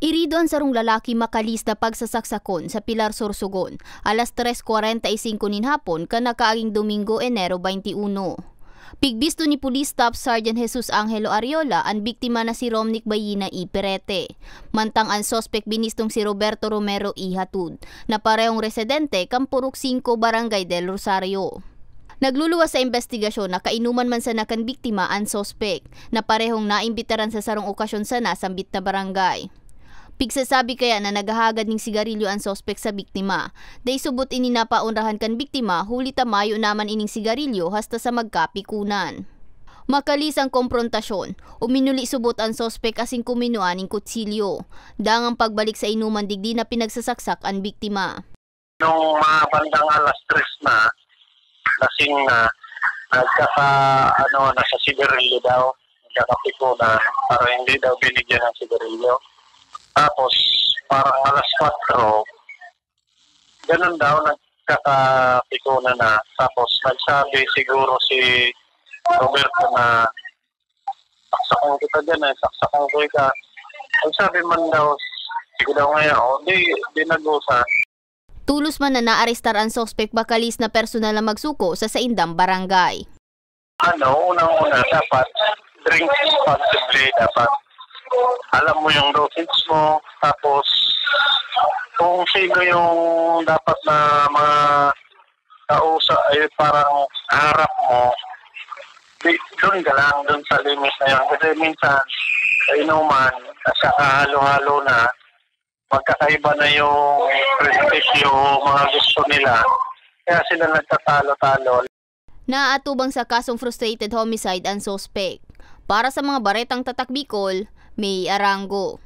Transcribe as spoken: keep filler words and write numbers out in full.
Herido an sarong lalaki makalis na pagsasaksakon sa Pilar, Sorsogon, alas tres kwarenta y singko nin hapon kan nakaaging Domingo, Enero twenty-one. Pigbisto ni Police Staff Sergeant Jesus Angelo Ariola an biktima na si Romnick Bayina E. Perete, mantang an suspek binistong si Roberto Romero E. Hatud, na parehong residente kan Purok singko, Barangay del Rosario. Nagluluwas sa imbestigasyon na kainuman man sana kan biktima an suspek, na parehong naimbitaran sa sarong okasyon sana sambit na barangay. Pigsasabi kaya na naghahagad nin sigarilyo an suspek sa biktima. Dai subot ini napaonrahan kan biktima, huli ta mayo naman ining sigarilyo hasta sa magkapikunan. Makalis ang komprontasyon, uminuli subot an suspek asin kuminua nin kutsilyo. Dangang pagbalik sa inuman, digdi na pinagsasaksak an biktima. Nung mga bandang alas tres na, lasing na, nagkaka-, ano, nasa sigarilyo daw, nagkakapikunan, para hindi daw binigyan ng sigarilyo. Tapos, parang alas kwatro, ganun daw, nagkakapikunan na. Tapos, nagsabi siguro si Roberto na, "Saksakon kita dyan eh, saksakon ko ika." Ang sabi man daw, sige daw ngayon, o di, di nag-usan. Tolos man na naarestar an suspek, makalis na personal na magsuko sa saindang barangay. Ano, unang-una, dapat drink responsibly, dapat alam mo yung dosage mo, tapos kung sino yung dapat na mga kausa-, ay parang harap mo, di, doon ka lang, doon sa limit na yan. Kasi minsan, sa inuman, sa kahalo-halo na, magkakaiba na yung prinsipyo o mga gusto nila. Kaya sila nagtatalo-talo. Naaatubang sa kasong frustrated homicide an suspek. Para sa mga baretang Tatak Bicol, May Arango.